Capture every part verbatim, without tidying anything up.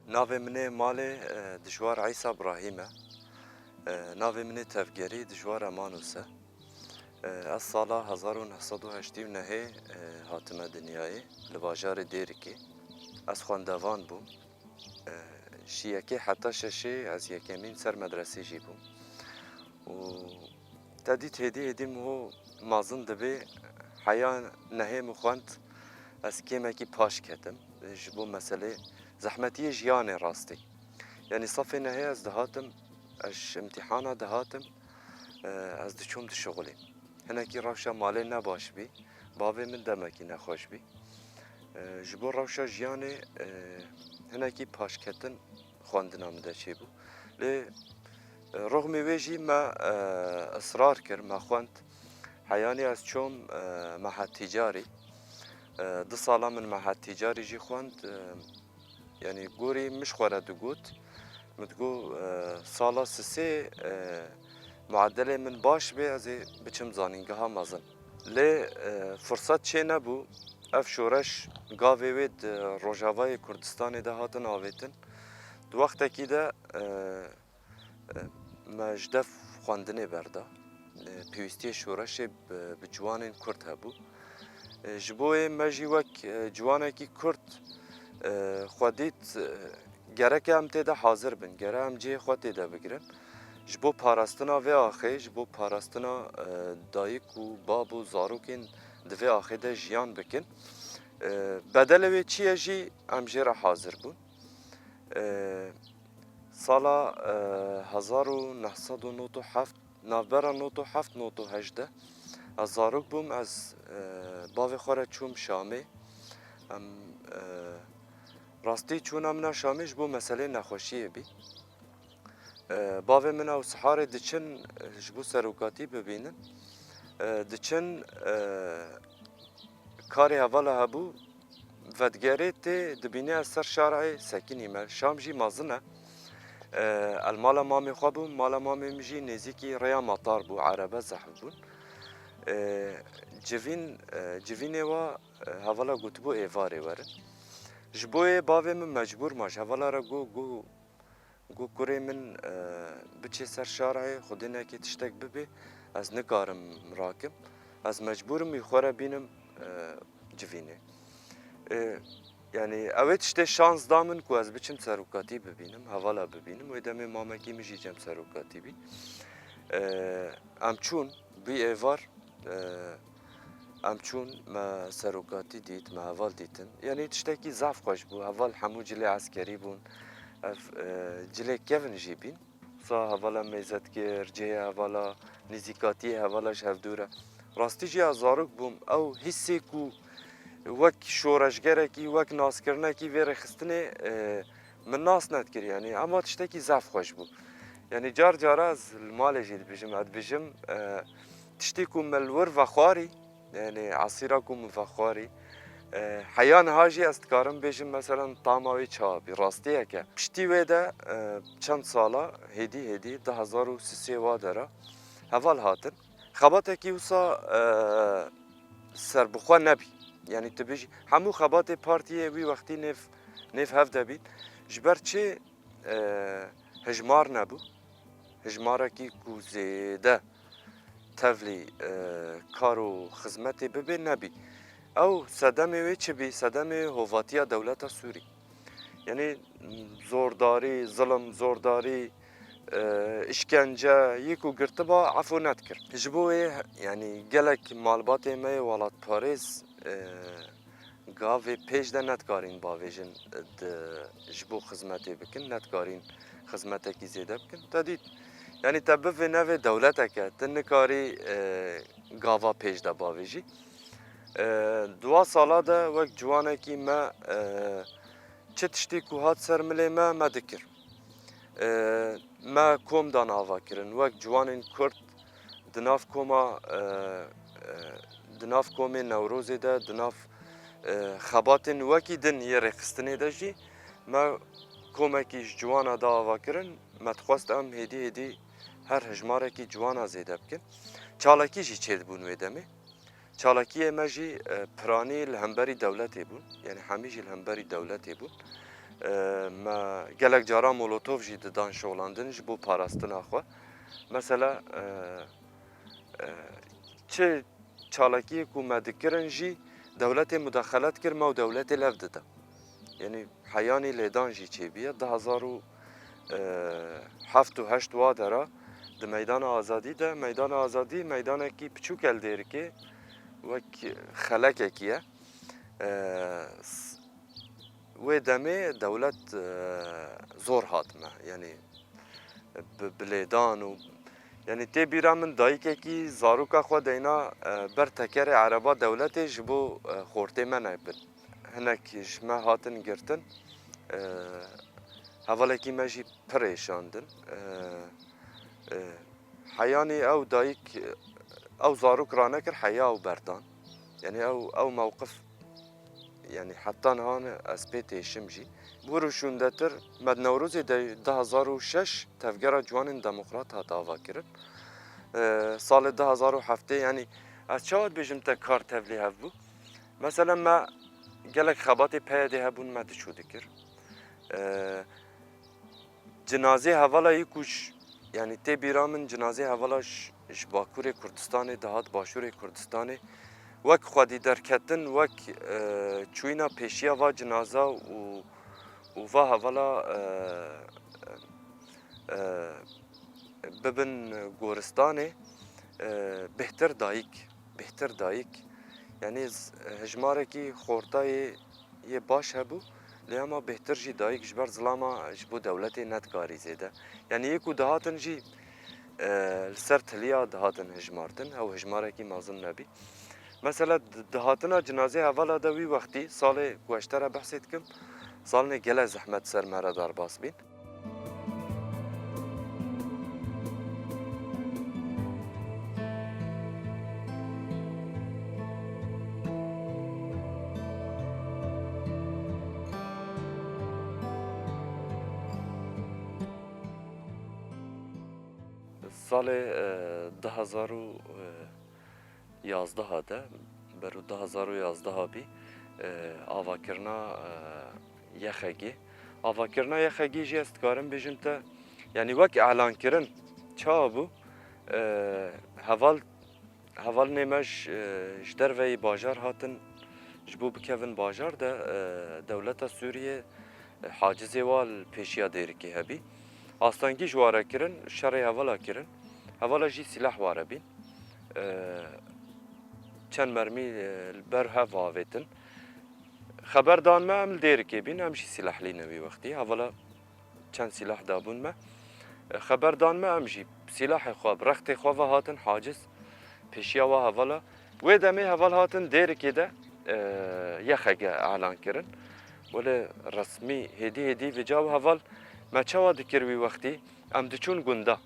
Navê min ê malê, e, Dijwar Îsa Brahîm e. E, navê min ê tevgerî Dijwar Emanûs e. E, ez sala hezar û neh sed û heştê û nehê, e, hatime dinyayê li bajarê Dêrikê. Ez xwendevan bûm. E, ji yekê heta şeşê ez yekemîn ser medresê jî bûm. Û te dît hêdî hêdî min ho mezin dibê, heya nehê min xwend, ez kêmekî paş ketim. Ji bo meselê zehmetiyê jiyanê rastî. Yanî sefê nehê ez dihatim, ez ji îmtîhana dihatim, e, ez diçûm dişixulîm. Hinekî rewşa malê ne baş bî, bavê min demekî nexweş bî. E, ji bo rewşa jiyanê, e, hinekî paşketin xwendina min de çêbû. Lê, e, rixmî wê jî me, e, israr kir, me xwend. Heyanî ez çûm, e, mehed tîcarî. E, du sala min mehed tîcarî jî xwend. E, yanî gorî min ji xwe re digot. Min digot, e, sala sisê, e, muedelê min baş bê, ez ê biçim zanîngeha mezin. Lê, e, firsat çê nebû. Ev şoreş gavê wê di Rojavayê Kurdistanê de hatin avêtin. Di wextekî de, e, e, me ji dev xwendinê berda. E, pêwîstiyê şoreşê bi, bi ciwanên Kurd hebû. E, ji bo wê me jî wek, e, ciwanekî Kurd, e, xwe dît, e, gereke em tê de hazir bin, gere em cihê xwe tê de bigirin. Ji bo parastina vê axê, ji bo parastina, e, dayik û bab û zarokên di vê axê de jiyan bikin, e, bedelê wê çi ye jî em jê re hazir bûn. E, sala, e, hezar û neh sed û nod û heft, navbera nod û heft nod û hejdeh, ez zarok bûm, ez, e, bavê xwe re çûm Şamê. Em, e, rastî çûna min a Şamê ji bo meselê nexweşiyê bî. E, bavê min ew siharê diçin, e, ji bo serokatî bibînin. E, diçin, e, karê hevala hebû, vedigerê tê dibîne ez ser şarê sekinî me. Şam jî mezin e. E, el mala mamê xwe bûm, mala mamê min jî nêzîkî rêya matar bû, erebe zehf bûn. E, civîn, e, civînê wa, e, hevala gotibû êvarê werin. Ji bo yê bavê min mecbûr ma ji hevala re got, got, Got, kurê min, e, biçê ser şarê, xwedê nekê tiştek bibê, ez nikarim rakim. Ez mecbûr im wî xwe re bînim, e, civînê. E, yanî ew ê tiştê şans da min ku ez biçim serokatî bibînim, hevala bibînim. Wê demê mamekî min jî cem serokatî bî. E, em çûn, bî êvar, e, Em çûn, me serokatî dît, me heval dîtin. Yanî tiştekî zaf xweş bû. Heval hemû cilê eskerî bûn. Ev, e, cilê kevin jî bîn. Sa hevala mêze dikir, cihê hevala, nîzîkatiyê hevala ji hevdû re. Rastî jî ez zarok bûm. Ew hîsê ku wek şoreşgerekî, wek naskirinekî vê rêxistinê, e, min nas nedikir. Yanî ema tiştekî zaf xweş bû. Yanî car cara ez li malê jî dibêjim, ez dibêjim, e, tiştê ku me li wir vexwarî, Yanî esîra ku min vexwarî, e, heya niha jî ez dikarim bêjim, meselen, tama wê çawa bî, rastiyek e. Piştî wê de, e, çend sala hêdî hêdî, du hezar û sisê wa dera heval hatin. Xebatekî wisa, e, serbixwe nebî. Yanî tu bêjî, hemû xebatê partiyê wî wextî nêv, nêv hev de bîn. Ji ber çi? E, hijmar nebû. Hijmarekî ku zêde tevlî, e, kar û xizmetê bibê nebî. Ew sedemê wê çi bî? Sedemê hovatiya dewleta Sûrî. Yanî zordarî, zilim, zordarî, e, îşkence, yê ku girtiba efû nedikir. Ji bo wê, yanî gelek malbatê me yê welatparêz, e, Gavê pêş de nedikarîn bavêjin, di, ji bo xizmetê bikin, nedikarîn xizmetekî zêde bikin. Te dît, yanî te bivê nevê dewletek e, tu nikarî, e, gava pêş de bavêjî. E, di wa sala de wek ciwanekî me, e, çi tiştî ku hat ser milê me, me dikir. E, me kom dan ava kirin. Wek ciwanên Kurd di nav koma, e, e, di nav komê Newrozê de, di nav, e, xebatên wekî din yê rêxistinê de jî me komekî ji ciwana da ava kirin. Me dixwest em hêdî hêdî her hejmarekî ciwana zêde bikin. Çalakî jî çêdibûn wê demê. Çalakiyê me jî, e, piranî li hemberî dewletê bûn, yanî hemî jî li hemberî dewletê bûn. E, me gelek cara molotov jî didan şolandin ji bo parastina xwe. Mesela, e, e, çi çalakiyê ku me dikirin jî dewletê mudexelet kir, me û dewletê lev dida. Yanî heyanî lêdan jî çêbûye. Du hezar û heft û heşt wa dera di Meydana Azadî de, Meydana Azadî meydanekî piçûk e li Dêrikê, wek xelekekî ye. E, s-, wê demê dewlet, e, zor hat me. Yanî bi, bi lêdan û, yanî tê bîra min dayikekî zaroka xwe deyna, e, ber tekerê ereba dewletê ji bo, e, xortê me nebin. Hinek ji me hatin girtin, e, hevalekî me jî pir êşandin. E, e, heyanî ew dayik, ew zarok ranekir, heya ew berdan. Yanî ew, ew mewqif, yanî heta niha ne ez pê têşim jî. Bi wir û şûndetir me di Newrozê de du hezar û şeş Tevgera Ciwanên Demokrat hat avakirin. E, salê du hezar û heftê, yanî ez çawa dibêjim te kar tevlî hev bû? Mesela me gelek xebatê P Y D'ê hebûn, me diçû dikir. E, cinazê hevala yê ku ji, yanî tê bîra min cinazê hevala ji, ji Bakurê Kurdistanê dihat Başûrê Kurdistanê, wek xwedî derketin, wek, e, çûyîna pêşiya va cinaza û, û va hevala, e, e, bibin goristanê, e, bêhtir dayik, bêhtir dayik. Yanî z-, hejmarekî xorta yê, yê baş hebû, lê hema bêhtir jî dayik ji ber zilama ji bo dewletê nedikarî zêde. Yanî yê ku dihatin jî, e, li ser tiliya dihatin hejmartin, ew hejmarekî mezin nebî. Mesela di-, dihatina cinazê hevala de wî wextî, salê ku ez ji te re behsê dikim, salnê gelek zehmet ser me re derbas bîn. Salê, e, du hezar û, e, yazdeha de, ber û du hezar û yazdeha bî, e, avakirina, e, Y X G. Avakirina Y X G jî ez dikarim bêjim te, yanî wek elankirin çawa bû, e, heval, hevalnê me ji, e, ji derveyî bajar hatin, ji bo bikevin bajar de, e, dewleta Sûriyê, e, hacizê wa li pêşiya Dêrikê hebî. Astengî ji wa re kirin, şerê hevala kirin. Hevala jî sîlah wa re bîn. E, çend mermî, e, li ber hev avêtin. Xeber dan me, em li Dêrikê bîn, em jî sîlahlî ne wî wextî. Hevala çend sîlah dabûn me. E, xeber dan me, em jî sîlahê xwe, bi rextê xwe ve hatin haciz, pêşiya wa hevala. Wê demê heval hatin Dêrikê de, e, Y X G elan kirin. Wele resmî hêdî hêdî vêca û heval me çawa dikir wî wextî? Em diçûn gunda.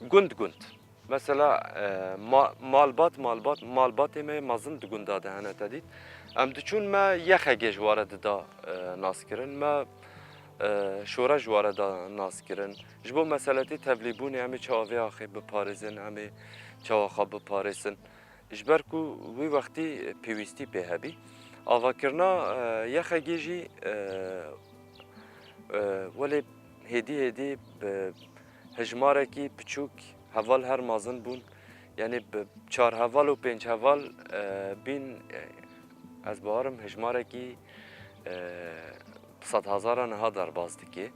Gund gund. Mesela, e, ma-, malbat, malbat, malbatê me mezin di gunda de hene te dît. Em diçûn me Y X G ji wa re dida, e, naskirin. Me, e, şoreş ji wa re da naskirin. Ji bo meseletê tevlîbûnê em ê çawa vê axê biparêzin, em ê çawa xwe biparêsin. Ji ber ku wî wextî pêwîstî pê hebî. Avakirina, e, Y X G jî, e, e, welê hêdî hêdî bi hejmarekî piçûk heval her mezin bûn. Yanî bi çar heval û pênc heval, e, bîn, e, ez bawerim hejmarekî, e, bi sedhezara niha derbas dike.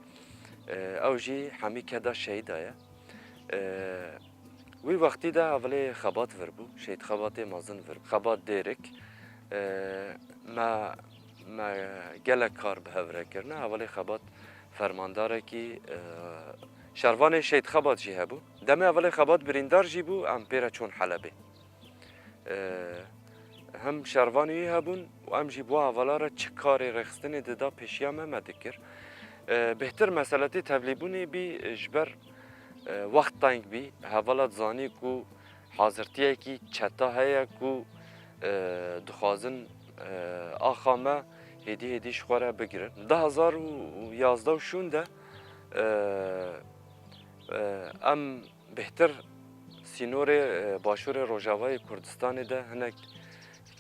E, ew jî hemî keda şehîda ye. E, Wî wextî de hevalê Xebat vir bû, Şehîd Xebatê mezin vir bû. Xebat Dêrik, e, me, me gelek kar bi hev re kirine. Hevalê Xebat fermandarekî, e, şervanê Şehîd Xebat jî hebû. Demê hevalê Xebat birîndar jî bû, em pê re çûn Helebê. E, hem şervanê wî hebûn û em jî bi wa hevala re çi karê rêxistinê dida pêşiya me, me dikir. E, bêhtir meseletê tevlîbûnê bî, e, ji ber, e, wext teng bî. Hevala dizanî ku hazirtiyekî çeta heye ku, e, dixwazin, e, axa me hêdî hêdî ji xwe re bigirin. Du hezar û yazdeh û şûn de, e, e, em bêhtir sînorê, e, başûrê rojavayê Kurdistanê de hinek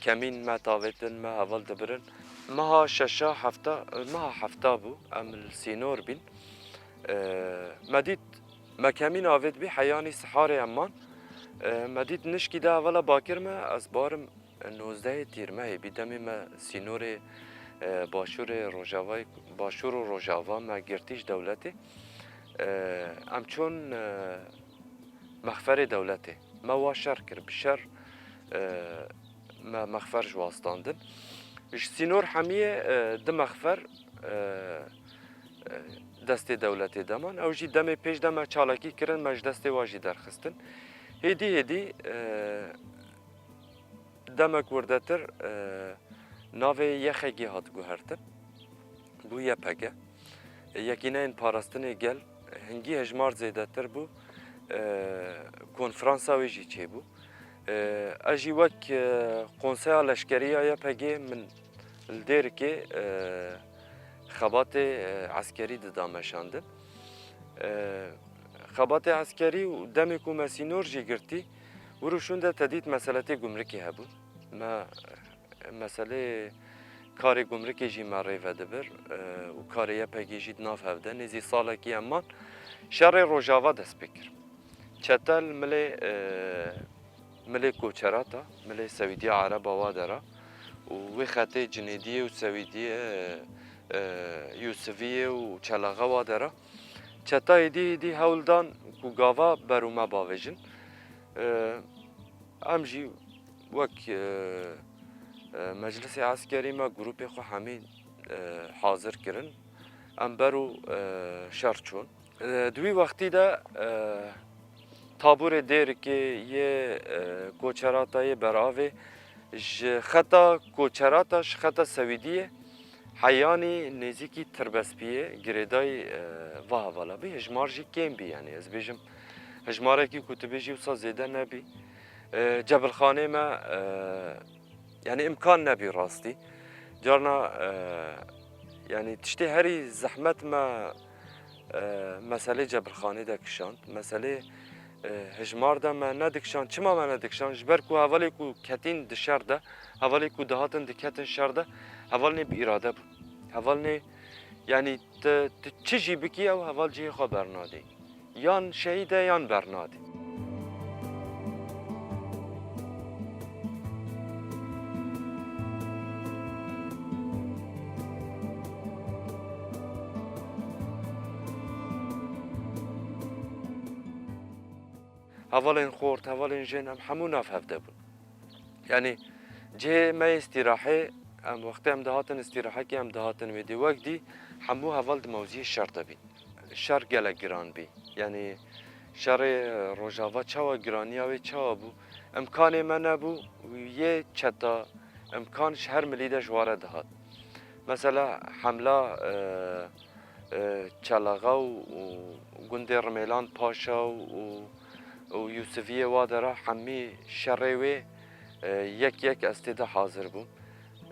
kemîn me tavêtin, me heval dibirin. Meha şeşa hefta, meha hefta bû, em li sînor bîn. E, me dît me kemîn avêt bî, heyanî siharê em man. E, me dît nişkî de hevala bakir me, ez barim nozdehê tîrmehê bî, demê me sînorê, e, başûrê Rojavayê, başûr û Rojava me girtî ji dewletê. E, em çûn, e, mexferê dewletê. Me wa şer kir, bi şer, e, me mexfer ji wa standin. Ji sînor hemiyê, e, di mexfer, e, e, destê dewletê de man. Ew jî demê pêş de me çalakî kirin, me ji destê wa jî derxistin. Hêdî hêdî, e, demek wirdetir, e, navê Y X G hat guhertin. Bû Y P G. Yekîneyên Parastinê Gel, hingî hejmar zêdetir bû, e, konferansa wê jî çêbû. E, ez jî wek, e, konseya leşkerî ya Y P G min li Dêrikê, e, xebatê, e, eskerî dida meşandin. E, xebatê eskerî û demê ku me sînor jî girtî, wir û şûn de te dît meseletê gumrikê hebûn. Me meselê karê gumrikê jî me rê vedibir, e, û karê Y P G jî di nav hev de. Nêzî salekî em man, şerê Rojava dest pê kir. Çete li milê, e, milê Koçerata, milê Sewîdiya Ereba wa dera û wê xetê Cinêdiyê û Sewîdiyê, e, e, Yûsiviyê û Çelaxa wa dera. Çeta êdî êdî hewl dan ku gava ber û me bavêjin. E, Em jî wek, e, e, meclisê eskerî me grûpê xwe hemî, e, hazir kirin. Em ber û, e, şer çûn. E, di wî wextî de, e, tabûrê Dêrikê yê, e, Koçerata yê beravê ji xeta Koçerata, ji xeta Sewîdiyê, heyanî nêzîkî Tirbespiyê girêdayî, e, va hevala bî. Hejmar jî kêm bî, yanî ez bêjim hejmarekî ku tu bêjî wisa zêde nebî. E, Cebilxanê me, e, yanî imkan nebî rastî. Carna, e, yanî tiştê herî zehmet me, e, meselê Cebilxanê de kişand. Meselê, e, hejmar de me nedikişand. Çima me nedikişand? Ji ber ku hevalê ku ketîn di şer de, hevalê ku dihatin diketin şer de, heval nê bi îrade bûn. Heval nê, yanî tu, tu çi jî bikî, ew heval cihê xwe bernadê. Yan şehîd e, yan bernadê. Hevalên xort, hevalên jin, em hemû nav hev de bûn. Yanî cihê me yê îstîrahê, em wextê em dihatin îstîrahekê em dihatin wê dê. Wek dî hemû heval di mewziyê şer de bîn. Şer gelek giran bî. Yanî şerê Rojava çawa, giraniya wê çawa bû? Îmkanê me nebû, yê çeta îmkan ji her milî de ji wa re dihat. Mesela hemla, e, e, Çelaxa û, û gundê Rimêlan Paşa û, û, û Yûsiviyê wa dera hemî şerê wê, e, yek yek ez tê de hazir bûm.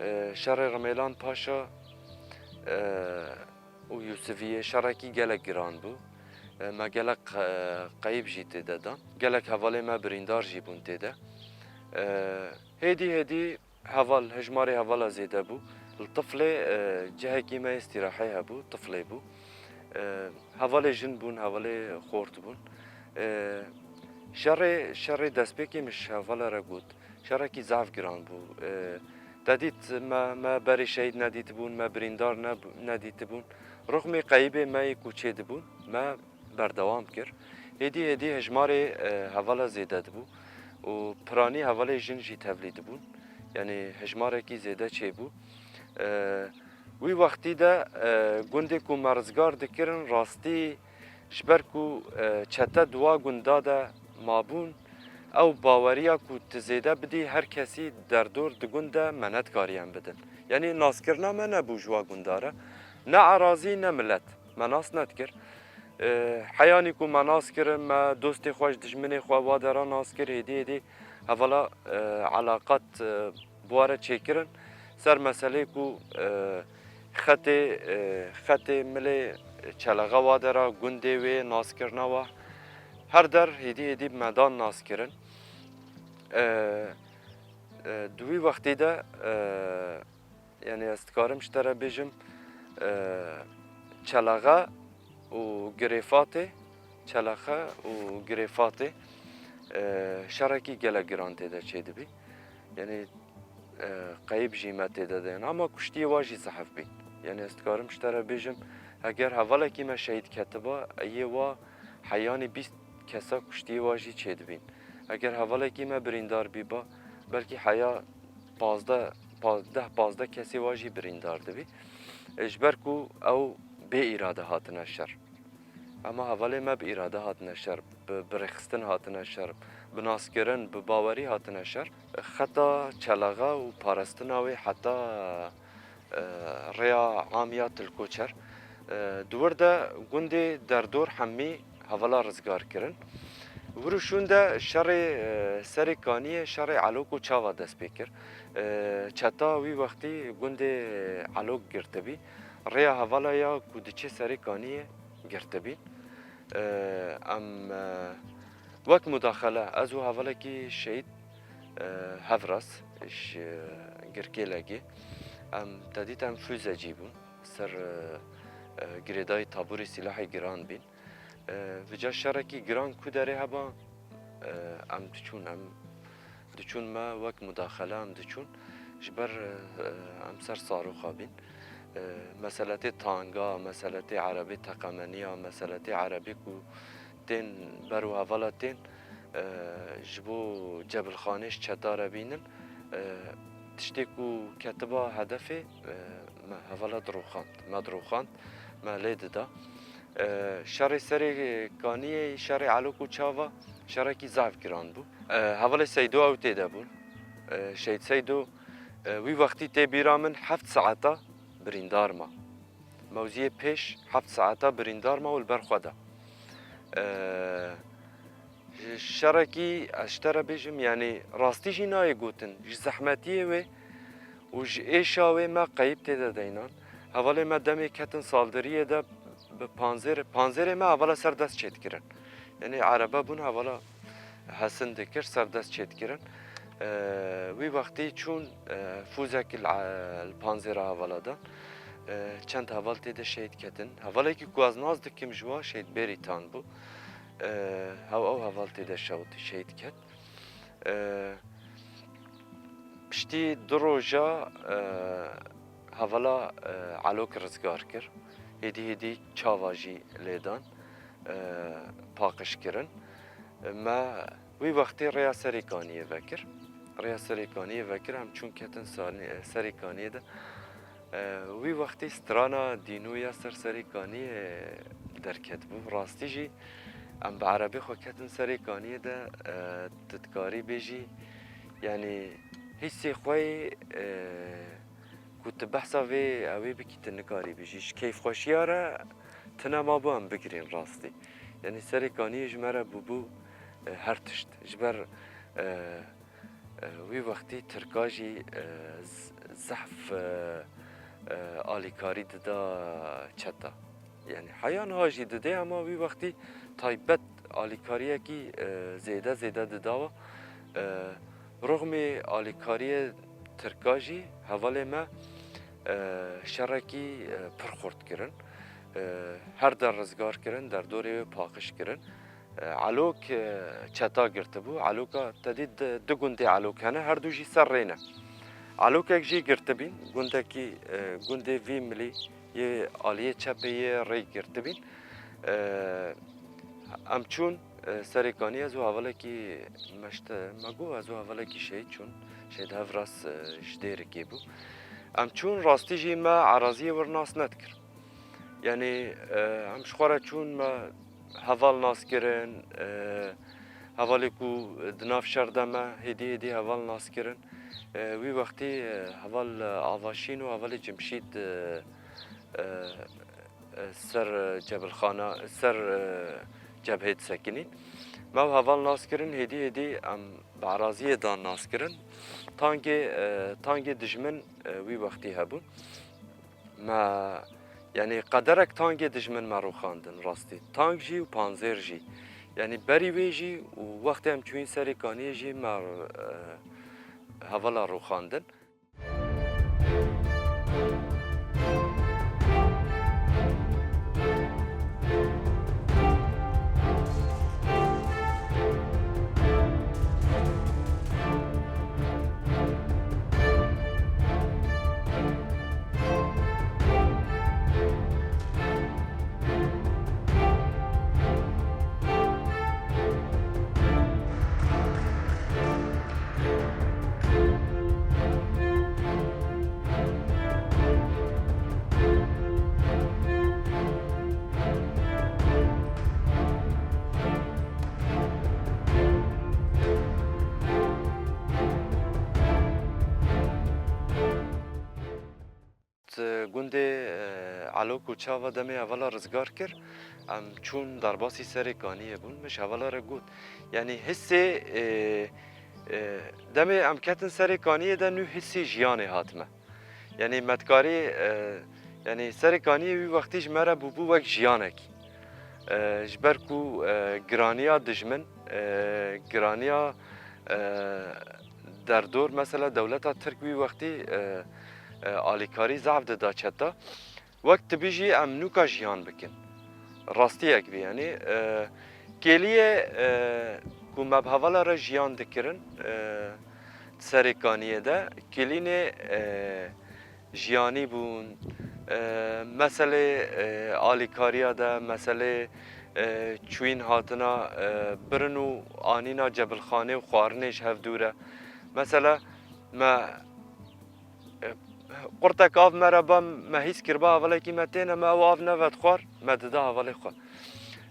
E, şerê Rimêlan Paşa, e, û Yûsiviyê şerekî gelek giran bû. E, me gelek, e, qeyib jî tê de dan. Gelek hevalê me birîndar jî bûn tê de. E, hêdî hêdî heval, hejmarê hevala zêde bû. Li Tiflê, e, cihekî me yê îstîrahê hebû, Tiflê bû. E, hevalê jin bûn, hevalê xort bûn. E, şerê, şerê destpêkê min ji hevala re got, şerekî zaf giran bû. E, te dît me, me berê şehîd nedîtibûn, me birîndar ne, nedîtibûn. Rixmê qeyibê me yê ku çêdibûn, me berdewam kir. Hêdî hêdî hejmarê, e, hevala zêde dibû û piranî hevalê jin jî tevlî dibûn. Yanî hejmarekî zêde çêbû. E, wî wextî de, e, gundê ku me rizgar dikirin, rastî ji ber ku, e, çete di wa gunda de mabûn, ew baweriya ku tu zêde bidî her kesî derdor di gund de me nedikarî em bidin. Yanî naskirina me nebû ji wa gunda re. Ne erazî ne milet. Me nas nedikir. E, heyanî ku me nas kirin, me dostê xwe ji dijminê xwe wa dera nas kir, hêdî hêdî hevala, e, elaqat, e, bi wa re çêkirin. Ser meselê ku, e, xetê, e, xetê milê Çelexa wa dera, gundê wê, naskirina wa, her der hêdî hêdî me dan nas kirin. E, e, di wî wextî de, e, Yanî ez dikarim ji te re bêjim, e, Çelexe û Girêfatê, Çelexe û Girêfatê, e, şerekî gelek giran tê de çêdibî. Yanî, e, qeyb jî me tê de deyin. Ama kuştiyê wa jî zehf bîn. Yanî ez dikarim ji te re bêjim, eger hevalekî me şehîd ketiba, yê wa heyanî bîst kesa kuştiyê wa jî çêdibîn. Eger hevalekî me birîndar bîba, belkî heya pazdeh, pa-, deh pazdeh kesê wa jî birîndar dibî. E, ji ber ku ew bê îrade hatine şer. Ema hevalê me bi îrade hatine şer, bi, bi rêxistin hatine şer, bi naskirin, bi bawerî hatine şer. Xeta Çelexe û parastina wê heta, e, rêya amiya Tilkoçer. E, di wir de gundê derdor hemî hevala rizgar kirin. Wir û şûn de şerê, e, Serê Kaniyê, şerê Elok û Çava dest pê kir. E, çeta wî wextî gundê Elok girtibî. Rêya hevala ya ku diçe Serê Kaniyê girtibîn. E, em, e, wek mudaxele, ez û hevalekî şehîd, e, Hevras ji Girkêlegê, em te dît em füzecî bûn, ser, e, e, girêdayî taborê sîlahê giran bîn. E, vêca şerekî giran ku derê heba, e, em diçûn, em diçûn me wek mudaxele em diçûn. Ji ber, e, em ser saroxa bîn. E, meseletê tanga, meseletê erebê teqemeniya, meseletê erebê ku tên ber û hevala tên, e, ji bo cebilxanê ji çeta re bînin. E, tiştê ku ketiba hedefê, e, me hevala diroxand, me diroxand, me lê dida. E, şerê Serê Kaniyê, şerê Elok û Çava, şerekî zaf giran bû. E, hevalê Seydo ew tê de bûn. E, Şehîd Seydo, e, wî wextî tê bîra min heft saeta birîndar ma. Mewziyê pêş heft saeta birîndar ma û li ber xwe da. E, şerekî, ez ji te re bêjim, yanî rastî jî nayê gotin. Ji zehmetiyê wê û ji êşa wê me qeyb tê de deynan. Hevalê me demê ketin saldiriyê de bi panzêr, panzêrê me hevala ser dest çêdikirin. Yanî erebe bûn, hevala hesin dikir, ser dest çêdikirin. E, wî wextî çûn, e, fûzek li, li panzêra hevala dan. E, çend heval tê de şehîd ketin. Hevalekî ku ez nas dikim ji wa Şehîd Bêrîtan bû. E, hew, ew heval tê de şewt, şehîd ket. E, piştî du roja, e, hevala, e, Elok rizgar kir. Hêdî hêdî Çava jî lêdan, e, paqij kirin. Me wî wextî rêya Serê Kaniyê vekir. Rêya Serê Kaniyê vekir, em çûn ketin Sanî-, Serê Kaniyê de. E, wî wextî strana Dînû ya ser Serê Kaniyê derketibû. Rastî jî em bi erebê xwe ketin Serê Kaniyê de, e, tu dikarî bêjî, yanî hîsê xwe yê, e, ku tu behsa vê ewê bikî, tu nikarî bijî. Ji keyfxweşiya re tune mabû em bigirîn rastî. Yanî Serê Kaniyê ji me re bûbû, e, her tişt. Ji ber, e, e, wî wextî Tirka jî, e, z-, zehf, e, e, alîkarî dida çeta. Yanî heya niha jî didê, ema wî wextî taybet alîkariyekî, e, zêde zêde dida we. E, rixmê alîkariyê Tirka jî hevalê me, e, şerekî, e, pir xurt kirin. E, her der rizgar kirin, derdorê wê paqij kirin. E, Elok, e, çeta girtibû. Eloka te dî di, du gundê Elok hene, her du jî ser rê ne. Elokek jî girtibîn, gundekî, e, gundê vî milî yê aliyê çepê yê rê girtibîn. E, em çûn, e, Serê Kaniyê, ez û hevalekî me ji te, me got, ez û hevalekî şehîd çûn. Şehîd Hevras, e, ji Dêrikê bû. Em çûn, rastî jî me eraziyê wir nas nedikir. Yanî, e, em ji xwe re çûn, me heval nas kirin, e, hevalê ku di nav şer de me hêdî hêdî heval nas kirin. E, wî wextî, e, heval, e, Avaşîn û hevalê Cimşîd, e, e, e, ser, e, cebilxana, ser, e, cebhê disekinîn. Me ew heval nas kirin, hêdî hêdî em bi eraziyê dan nas kirin. Tangê, e, tangê dijmin, e, wî wextî hebûn. Me, yanî qederek tangê dijmin me rûxandin rastî. Tang jî û panzêr jî. Yanî berî wê jî û wextê em çûyîn Serê Kaniyê jî me, e, hevala rûxandin. E, Elo ku çawa demê hevala rizgar kir, em çûn derbasî Serê Kaniyê bûn, min ji hevala re got. Yanî hissê, e, e, demê em ketin Serê Kaniyê de nû hissê jiyanê hat me. Yanî me dikarî, e, yanî Serê Kaniyê wî wextî ji me re bûbû wek jiyanekî. E, ji ber ku, e, giraniya dijmin, e, giraniya, e, derdor, mesela dewleta Tirk wî wextî, e, e, alîkarî zehf dida çeta. Wek tu bijî em nûka jiyan bikin. Rastiyek bî, yanî, e, kêliyê, e, ku me bi hevala re jiyan dikirin, e, di Serê Kaniyê de, kêlînê, e, jiyanî bûn, e, meselê, e, alîkariya de, meselê, e, çûyîn hatina, e, birin û anîna cebilxanê û xwarinê ji hev dû re. Mesela me, e, qurtek av me re ba, me hîs kiriba hevalekî me têne, me ew av nevedixwar, me dida hevalê xwe.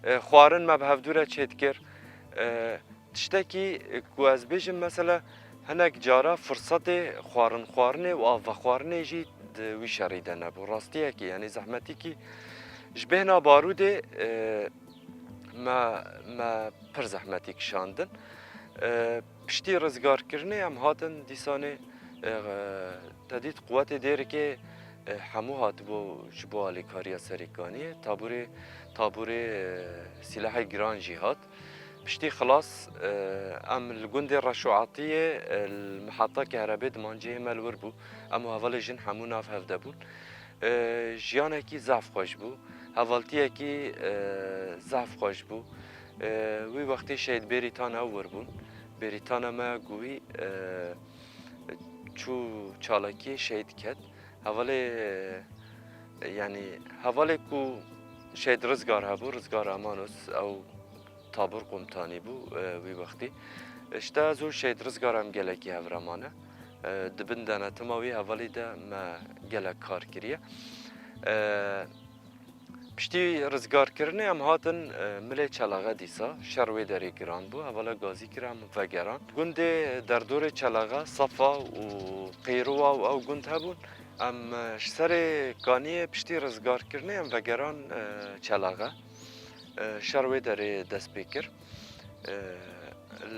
E, xwarin me bi hevdû re çêdikir. E, tiştekî, e, ku ez bêjim, mesela hinek cara firsetê xwarin xwarinê û av vexwarinê jî di wî şerî de nebû. Rastiyekî, yanî zehmetîkî ji bêhna barûdê, e, me, me pir zehmetî kişandin. E, piştî rizgarkirinê em hatin dîsanê, e, te dît quwetê Dêrikê, e, hemû hatibû ji bo alîkariya Serê Kaniyê. Taborê, taborê, e, sîlehê giran jî hat. Piştî xilas, e, em li gundê Reşoatiyê, e, li miheta kehrebê dimancihê me li wir bû. Em û hevalê jin hemû nav hev de bûn. E, jiyanekî zehf xweş bû. Hevaltiyekî, e, zehf xweş bû. E, wî wextê Şehîd Bêrîtan ew wir bûn. Bêrîtana me ku wî, e, çû çalakiyê şehîd ket. Hevalê, e, yanî hevalê ku Şehîd Rizgar hebû, Rizgar Amanos, ew tabor komutanî bû, e, wî wextî. Îşte ez û Şehîd Rizgar em gelekî hev re mane. E, di bin denetima wî hevalî de me gelek kar kiriye. E, Piştî rizgarkirinê em hatin, e, milê Çelexe dîsa. Şer wê derê giran bû. Hevala gazî kir, em vegeran. Gundê derdorê Çelexe, Safa û Qeyrowa û ew gund hebûn. Em, e, ji Serê Kaniyê piştî rizgarkirinê em vegeran, e, Çelexe. E, şer wê derê dest pê kir. E,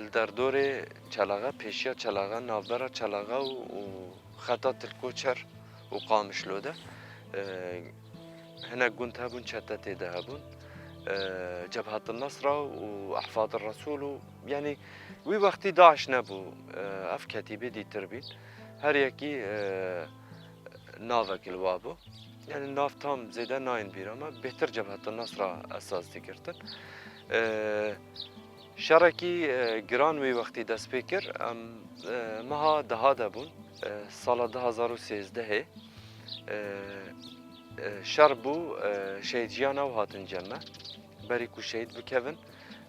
li derdorê Çelexe, pêşiya Çelexe, navbera Çelexe û, û xeta Tilkoçer û Qamişlo de, e, hinek gund hebûn, çete tê de hebûn. E, Cebhetil Nesra û Ehfadil Resûl û, yanî, wî wextî DAIŞ nebû, e, ev ketîbê dîtir bîn. Her yekî, e, navek li wa bû. Yanî nav tam zêde nayên bîra me, bêhtir Cebhetil Nesra esas digirtin. E, Şerekî, e, giran wî wextî dest pê kir. Em, e, meha deha de bûn. E, sala du hazar û sêzdehê, e, e, şer bû, e, şehîd jiyan ew hatin cem me. Berî ku şehîd bikevin,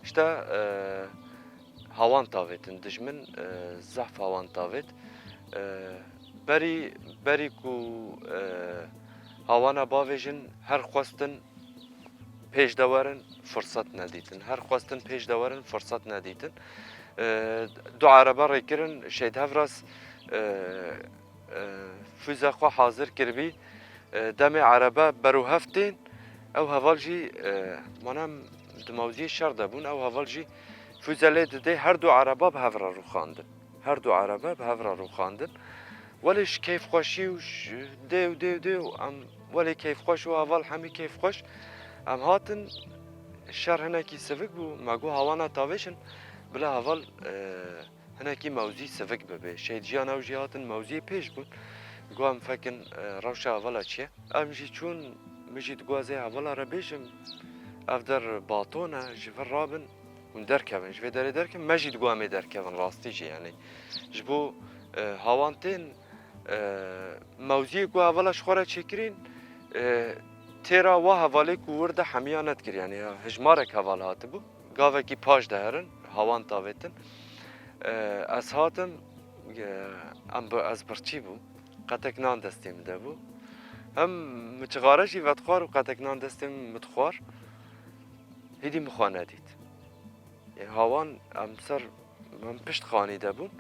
işte, e, hawan tavêtin. Dijmin, e, zehf hawan tavêt. E, berî, berî ku, e, hawana bavêjin, her xwestin pêş de werin, firsat nedîtin. Her xwestin pêş de werin, firsat nedîtin. E, du erebe rêkirin, Şehîd Hevras, e, e, füze xwe hazir kiribî. E, demê erebe berohev tên, ew heval jî, e, mana em di mewziyê şer de bûn, ew heval jî füze lê didê, her du ereba bi hev re rûxandin. Her du erebe bi hev re rûxandin. Welê ji keyfxweşî û ji dê û dê û dê û em welê keyfxweş û heval hemî keyfxweş. Em hatin, şer hinekî sivik bû, me got hawana tavêşin, bila heval, e, hinekî mewzî sivik bibe. Şehîd jiyan ew jî hatin mewziyê pêş bûn. Got em fekin, e, rewşa hevala çi ye? Em jî çûn, min jî digot ez ê hevala re bêjim, ev der baton e, ji vir rabin. Hûn derkevin, ji vê derê derkevin, me jî digot em ê derkevin, rastî jî, yanî ji bo, e, hawan tên, e, mewziyê ku hevala ji xwe re çêkirîn, e, têra wa hevalê ku wir de hemiya nedikir, yanî ya hijmarek heval hatibû, gavekî paş de herin, hawan tavêtin. E, ez hatim, e, em bi, ez birçî bûm, qetek nan destê min de bû. Hem min çixare jî vedixwar û qetek nan destê min dixwar, hêdî min xwe nedît. Ê, hawan em ser, em pişt xanî de bûn.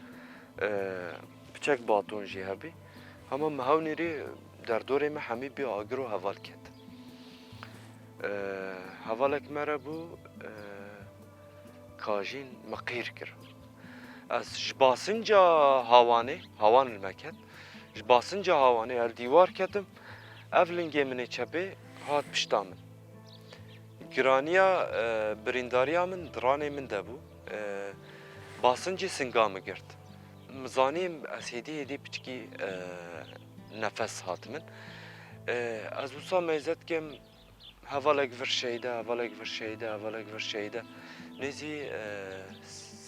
E, piçek baton jî hebî. Hema me hewnîrî Derdorê me hemî bî agir û heval ket. E, Hevalek me re bû, e, kajîn me qîr kir. Ez ji basinca hawanê, hawan li me ket, ji basinca hawanê ez li dîwar ketim, ev lingê min ê çepê hat pişta min. Giraniya, e, birîndariya min di ranê min de bû. E, basincî singa min girt. Min zanî ez hêdî hêdî piçikî, e, nefes hat min. E, ez wisa mêze dikim, hevalek vir şehîde, hevalek vir şehîde, hevalek vir şehîde. Nêzî, e,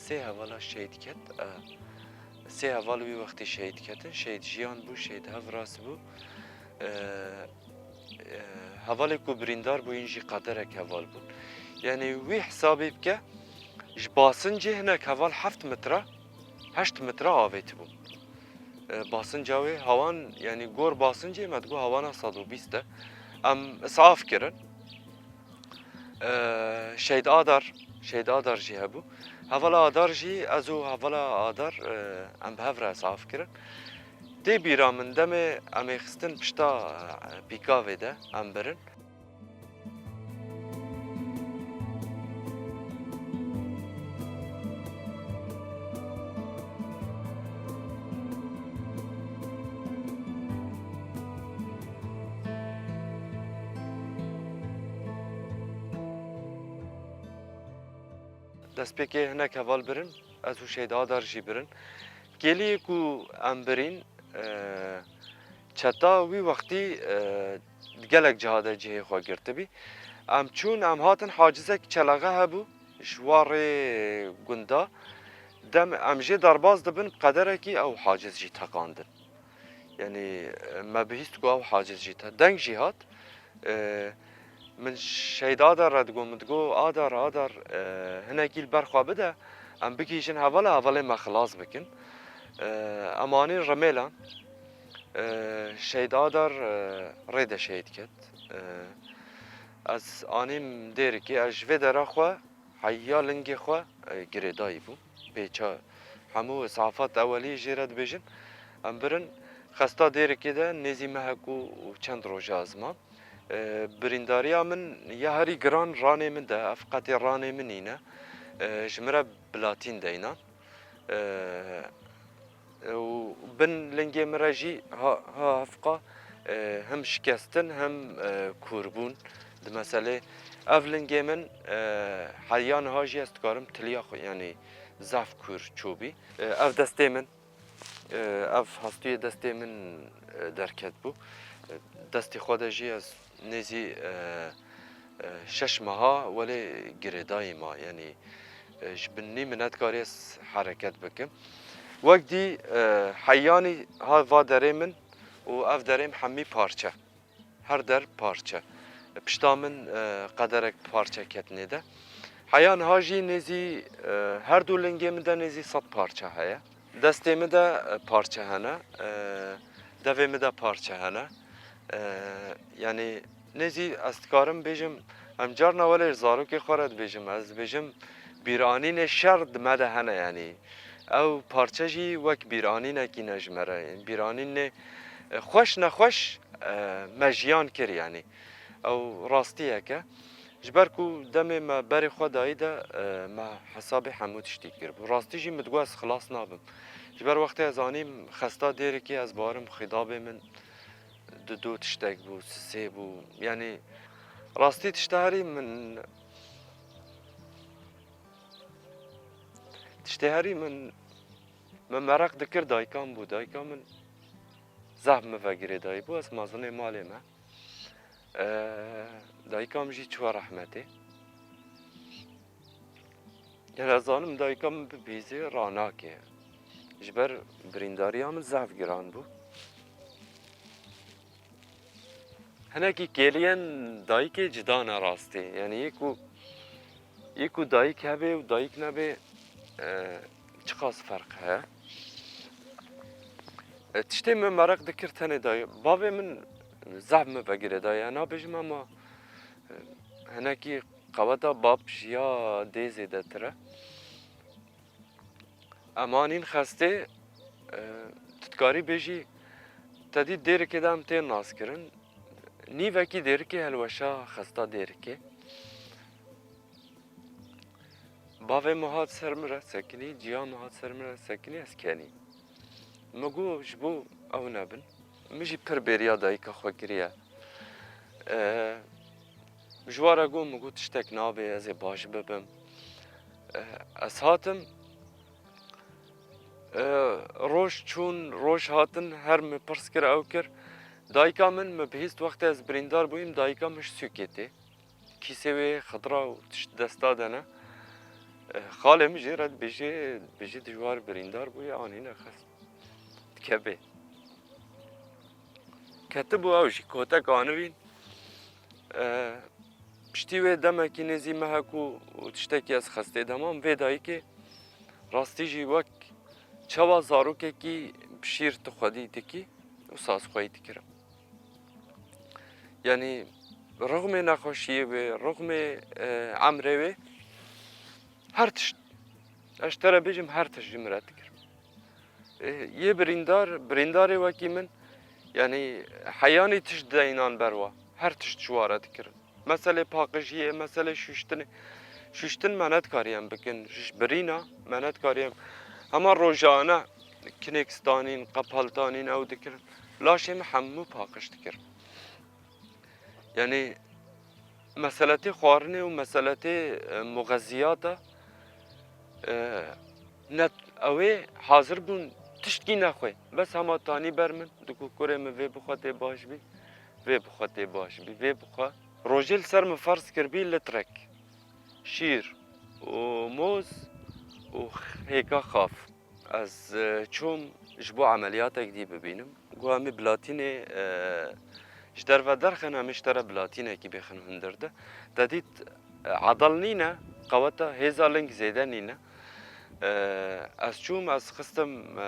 sê hevala şehîd ket. E, sê heval wî wextî şehîd ketin. Şehîd Jiyan bû, şehîd Hevras bû. E, e, Hevalê ku birîndar bûyîn jî qederek heval bûn. Yanî wî hesabê bike, ji basincê hinek heval heft metre, heşt metre avêtibûn. E, basinca wê hawan, yanî gor basincê me digot hawana sed û bîst e. Em isaf kirin. E, Şehîd Adar, Şehîd Adar jî hebû. Hevala Adar jî, ez û hevala Adar, e, em bi hev re isaf kirin. Tê bîra min demê em ê xistin pişta, e, pîkavê de em birin. Destpêkê hinek heval birin, ez û Şehîd Adar jî birin. Kêliyê ku em birîn, e, çeta wî wextî, e, di gelek ciha de cihê xwe girtibî. Em çûn, em hatin hacizek çelexe hebû, ji wa rê gunda. Dem em jê derbas dibin, bi qederekî ew haciz jî teqandin. Yanî, e, me bihîst ku ew haciz jî te-, deng jî hat. E, Min Şehîd Adar re digot, min digot, Adar, Adar, e, hinekî li ber xwe bide, em bigihîjin hevala, hevalê me xilas bikin. E, Em anîn Rimêlan. E, Şehîd Adar, e, rê de şehîd ket. E, Ez anîm Dêrikê, ez ji vê dera xwe heya lingê xwe, e, girêdayî bû. Pêça hemû îsafat ewelî jê re dibêjin. Em birin xesta Dêrikê de nêzî mehek û çend roja ez mam. E, birîndariya min ya herî giran ranê min de, ev qetê ranê min nîne. E, ji min re bilatîn deynan. E, û bin lingê min re jî ha, ha hevqa, e, him şikestin, him, e, kûrbûn. Di meselê ev lingê min, e, heriya niha jî ez dikarim tiliya xwe, yanî zaf kûr çûbî. E, ev destê min, e, ev hastûyê destê min, e, derket bû. E, destê xwe de jî ez nêzî, e, e, şeş meha welê girêdayî ma, yanî, e, ji bin nî min nedikarî ez hereket bikim. Wek dî, e, heyanî ha va derê min û ev derê min hemî parçe. Her der parçe. Pişta min, e, qederek parçe ketine de. Heya niha jî nêzî, e, her du lingê min de nêzî sed parçe heye. Destê min de, e, parçe hene, e, devê min de parçe hene. E, Yanî nêzî ez dikarim bêjim, em carna welê zarokê xwe re dibêjim, ez dibêjim bîranînê şer di me de hene, yanî ew parçe jî wek bîranînekî ne ji me re. Bîranînê, e, xweş nexweş, e, me jiyan kir, yanî ew rastiyek e. Ji ber ku demê me berê xwe dayî de, e, me hesabê hemû tiştî kiribû. Rastî jî min digot ez xilas nabim. Ji ber wextê ez anîm xesta Dêrikê, ez barim xîdabê min du du tiştek bû, sisê bû. Yanî rastî tişta herî min, tiştê herî min, min mereq dikir dayika min bû. Dayika min zaf min ve girêdayî bû, ez mezinê malê me. Ee, Dayika min jî çûye rehmetê. Yanî ez zanim dayika min bibîzê ranake. Ji ber birîndariya min zaf giran bû. Hinekî kêliyên dayikê cida ne rastî. Yanî yê ku, yê ku dayik hebe û dayik nebe, e, çiqas ferq heye. E, tiştê min mereq dikir tenê dayik. Bavê min zaf min vegirê daye. Nabêjim ama, e, hinekî qeweta bab ji ya dê zêdetir e. Em anîn xestê, e, tu dikarî bêjî Te dî Dêrikê de em tên naskirin. Nîvekî Dêrikê helweşa xesta Dêrikê. Bavê min hat ser min re sekinî, ciya min hat ser min re sekinî, ez kenî. Min got, ji bo ew nebin. Min jî pir bêriya dayika xwe kiriye. E, ji wa re got, min got, tiştek nabe, ez ê baş bibim. E, ez hatim, e, roj çûn, roj hatin, her min pirs kir, ew kir. Dayika min, min bihîst wextê ez birîndar bûyim, dayika min ji sûkê tê. Kîsê wê xidra û tişt desta de ne. E, xalê min jê re dibêje, dibêje dijwar birîndar bûye, anîne xist. Dikeve. Ketibû ew jî kotek anivîn. E, piştî wê demekî nêzî mehek û, û tiştekî ez xestê demam vê dayikê rastî jî wek çawa zarokekî bi şîr tu xwedî dikî û sazxweyî dikirim. Yanî rixmê nexweşiyê wê, rixmê, e, emrê wê, her tişt. Ez ji te re bêjim, her tişt ji min re dikirin. E, yê birîndar, birîndarê wekî min, yanî heyanî tişt deynan ber wa. Her tişt ji wa re dikirin. Meselê paqijiyê, meselê şûştinê. Şûştin me nedikariyem bikin. Ji birîna me nedikariyem. Hema rojane kinêk stanîn, qepaltanîn ew dikirin. Laşê min hemû paqij dikirin. Yanî meseletê xwarinê û meseletê, e, muxeziyata, e, ne, ew ê hazir bûn tiştkî nexwe. Bes hema tanî ber min, digo kurê min vê bixwe tê baş bî, vê bixwe tê baş bî, vê bixwe. Rojê li ser min ferz kirbî litrek şîr û moz û hêka xaf. Ez, e, çûm ji bo emeliyatek dî bibînim. Got, em ê bilatînê, e, ji derve derxin, em ê ji te re bilatînekî bêxin hundir de. Te dît, e, edal nîne, qeweta hêza ling zêde nîne. E, ez çûm, ez xistim, e,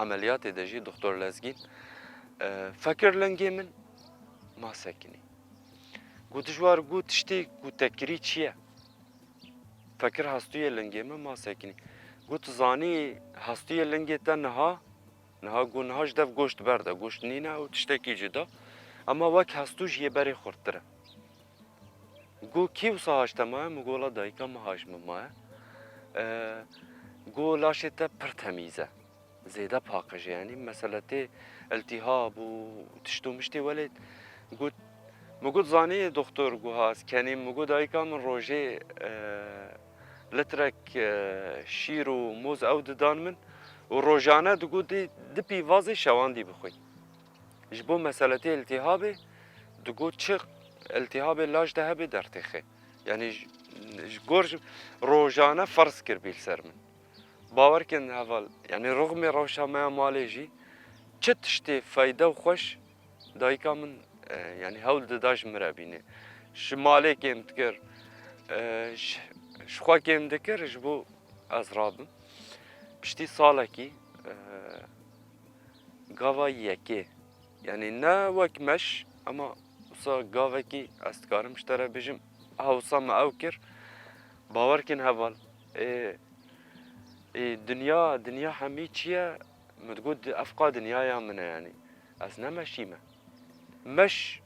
emeliyatê de jî, Doktor Lezgîn. E, fekir lingê min ma sekinî. Got, dijwar, got, tiştê ku te kirî çi ye? Fekir hestûyê lingê min ma sekinî. Got, tu zanî hestûyê lingê te niha, niha got, niha ji dev goşt berde, goşt nîne û tiştekî cuda. Ema wek hestû ji yê berê xurttir e. Got, kî wisa haş te maye? Min got, wela dayika min haş min maye. E, got, laşê te pir temîz e. Zêde paqij e, yanî mesele tê iltîhab û tişt û miştê welê got, min got, zanî doktor, got, ha ez kenîm, min got, dayika min rojê, e, litrek, e, şîr û moz ew didan min û rojane digot dê du pîvazê şewandî bixwî. Ji bo meseletê iltîhabê digot çi iltîhabê laş de hebe dertêxe. Yanî ji, ji gor ji rojane ferz kirbî li ser min. Bawer kin heval, yanî rixmê rewşa me ya malê jî çi tiştê feyde û xweş dayika min, e, yanî hewl dida ji min re bîne. Ji malê kêm dikir, e, ji, ji xwe kêm dikir ji bo ez rabim. Piştî salekî, e, gava yekê. Yanî ne wek meş, ema wisa gavekî ez dikarim ji te re bêjim, ha wisa me ew kir. Bawer kin heval. Ê, ê, dinya, dinya hemî çi ye? Min digot, di-, ev qa dinyaya min e yanî. Ez ne meşî me. Meş,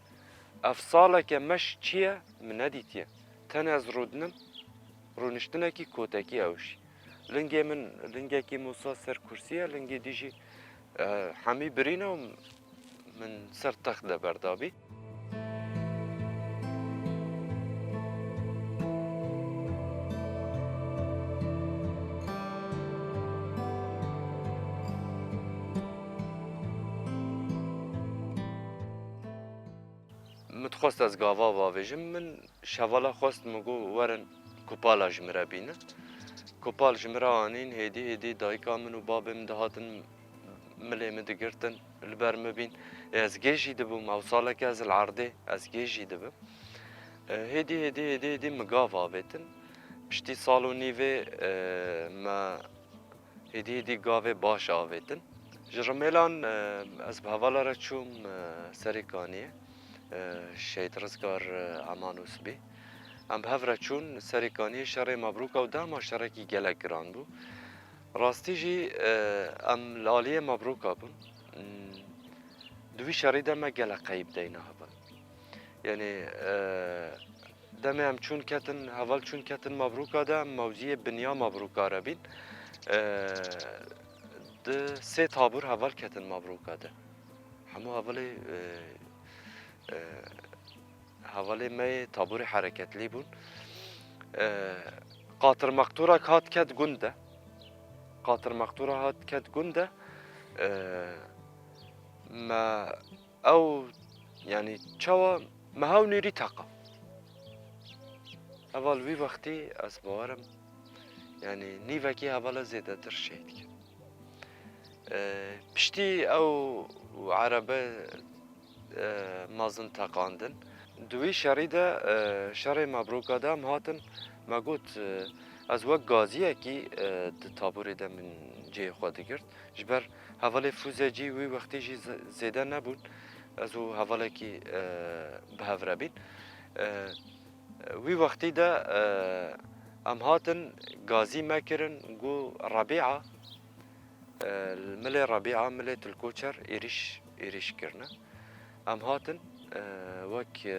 ev saleke meş çi ye? Min nedîtiye. Tenê ez rûdinim, rûniştinekî kotekî ew jî. Lingê min, lingekî min wisa ser kursî ye, lingê dî jî, e, hemî birîne û min ser text de berdabî. Min dixwest ez gava bavêjim, min şevala xwest, min got, werin kupala ji min re bînin. Kupal ji min re anîn, hêdî hêdî dayika min û babê min dihatin milê min digirtin, li ber min bîn. Ê, ez gêj jî dibûm, ew saleke ez li erdê, ez gêj jî dibim. E, hêdî, hêdî, hêdî, hêdî min gav avêtin. Piştî sal û nîvê, e, me hêdî, hêdî gavê baş avêtin. Ji Rimêlan, e, ez bi hevala re çûm, e, Serê Kaniyê, e, Şehîd Rizgar, e, Eman Usbî. Em bi hev re çûn Serê Kaniyê, şerê Mebrûka û dema şerekî gelek giran bû. Rastî jî, e, em li aliyê Mebrûka bûn. Hmm, Di wî şerî de me gelek qeyîb deyna heval. Yanî, e, demê em çûn ketin, heval çûn ketin Mabrûka de, em mewziyê binya Mabrûka re bîn. E, di sê tabûr heval ketin Mabrûka de. Hemû hevalê, e, e, hevalê me yê tabûrê hereketlî bûn. E, qatir maqtûra hat ket gund de. Qatir maqtûra hat ket gund de. E, me ew, yanî çawa me hew nêrî teqa. Heval wî wextî ez bawerim, yanî nîvekî hevala zêdetir şehîd kir. E, piştî ew erebe, e, mezin teqandin. Di wî şerî de, e, şerê Mabrûka de em hatin, me got, e, ez wek gaziyekî, e, di tabûrê de min cihê xwe digirt. Ji ber hevalê Fûzecî wî wextî jî ze-, zêde nebûn. Ez û hevalekî, e, bi hev re bîn. E, wî wextî de, e, em hatin gazî me kirin, got Rebîa, e, milê Rebîa, milê Tilkoçer êrîş, êrîş kirine. Em hatin, e, wek, e,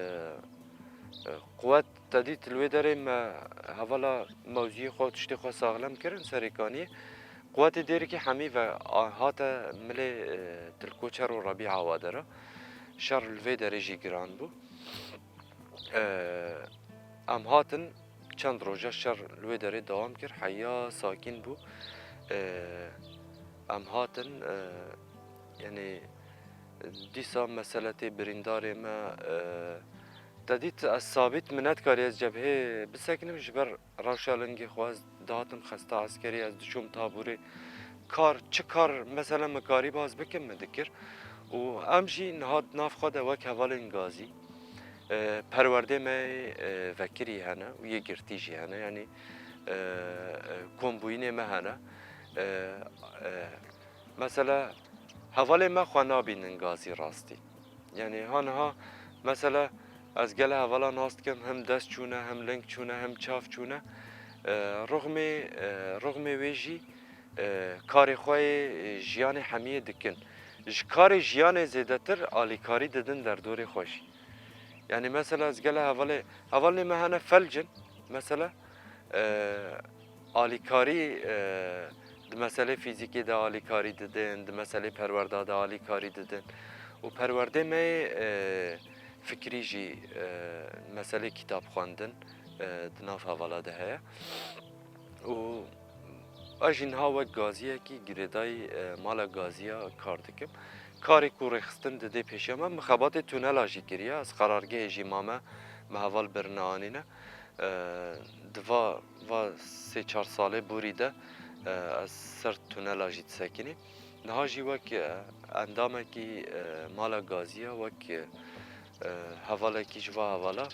e, quwet te dît li wê derê me hevala mewziyê xwe û tiştê xwe saxlem kirin Serêkaniyê. Quwetê dêrikî hemî ve a-, hate milê, e, Tilkoçer û Rebîa wa dera. Şer li vê derê jî giran bû. E, em hatin çend roja şer li wê derê dewam kir, heya sakîn bû. E, em hatin, e, yanî dîsa mesele tê birîndarê me, e, te dît ez sabît min nedikarî ez cebhê bisekinim ji ber rewşa lingê xwe, ez dihatim xesta eskerî, ez diçûm tabûrê. Kar, çi kar mesela min karîba ez bikim, min dikir. Û em jî niha di nav xwe de wek hevalên gazî, e, perwerdê me, e, vekirî hene û yê girtî jî hene. Yanî, e, e, kombûyînê me hene. E, e, mesela hevalê me xwe nabînin gazî rastî. Yanî ha niha mesela ez gele hevala nas dikim, him dest çûne, him ling çûne, him çav çûne. E, rixmê, e, rixmê wê jî, e, karê xwe yê, e, jiyanê hemiyê dikin. Ji karê jiyanê zêdetir alîkarî didin derdorê xwe jî. Yanî mesela ez gele hevalê, hevalê me hene felc in, mesela, e, alîkarî, e, di meselê fîzîkê de alîkarî didin, di meselê perwerda de alîkarî didin. Û perwerdê me yê, e, fikrî jî, e, meselê kitap xwendin, e, di nav hevala de heye. Û ez jî niha wek gaziyekî girêdayî, e, mala gaziya kar dikim. Karê ku rêxistin didê pêşiya me, min xebatê tunela jî kiriye. Ez qerargehê jî mame, me heval birine anîne. E, di va, va sê çar salê borî de, e, ez ser tunela jî disekinî. Niha jî wek, e, endamekî, e, mala gaziya, wek, e, hevalekî ji va hevala,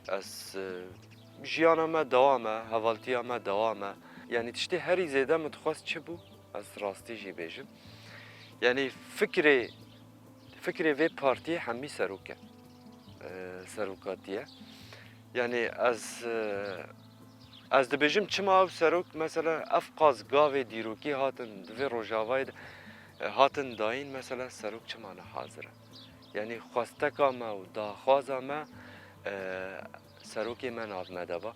ez, e, jiyana me dewam e, hevaltiya me dewam e. Yanî tiştê herî zêde min dixwest çi bû? Ez rastî jî bêjim. Yanî fikrê, fikrê vê partiyê hemî serok e. E, serokatî ye. Yanî ez, e, ez dibêjim çima ew serok, mesela ev qas gavê dîrokî hatin di vê rojavayê de, e, hatin dayîn, mesela serok çima ne hazir e? Yanî xwesteka me û daxwaza me, e, serokê me nav me de ba.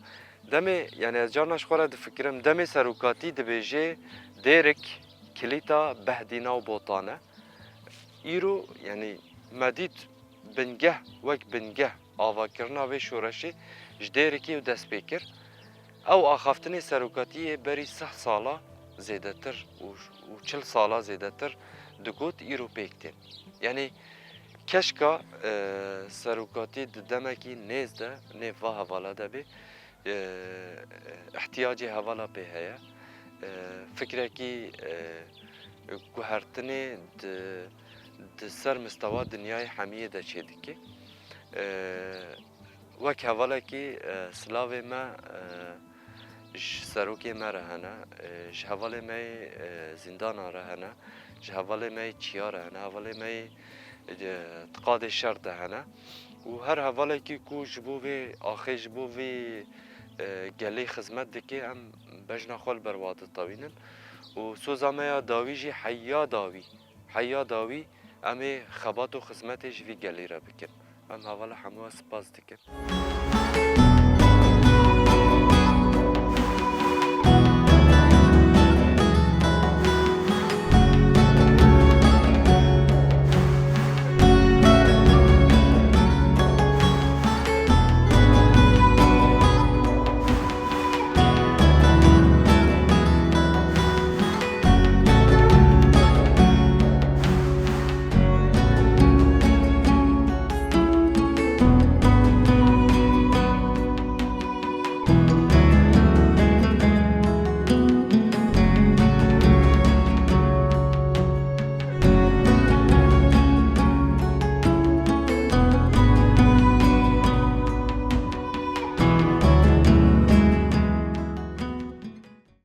Demê, yanî ez carna ji xwe re difikirim, demê serokatî dibêjê Dêrik, Kilîta, Behdîna û Botan e. Îro, yanî me dît bingeh, wek bingeh avakirina vê şoreşê ji Dêrikê û dest pê kir. Ew axaftinê serokatiyê berî sih sala zêdetir û, û çil sala zêdetir digot, îro pêk tên. Yanî keşka, e, serokatî di demekî nêz de nêv va hevala de bê. E, ihtiyacê hevala pê heye. E, fikrekî, e, guhertinê di, di ser mistewa dinyayê hemiyê de çêdike. E, wek hevalekî, e, silavê me, e, ji serokê me re hene, e, ji hevalê me yê, e, zîndana re hene, ji hevalê me yê çiya re hene, hevalê me yê, e, di qadê şer de hene. Û her hevalekî ku ji bo vê axê, ji bo vê, e, gelê xizmet dike, em bejna xwe li ber wa ditewînin. Û soza me ya dawî jî heya dawî, heya dawî Em ê xebat û xizmetê ji vî gelî re bikin. Em hevala hemû spas dikin.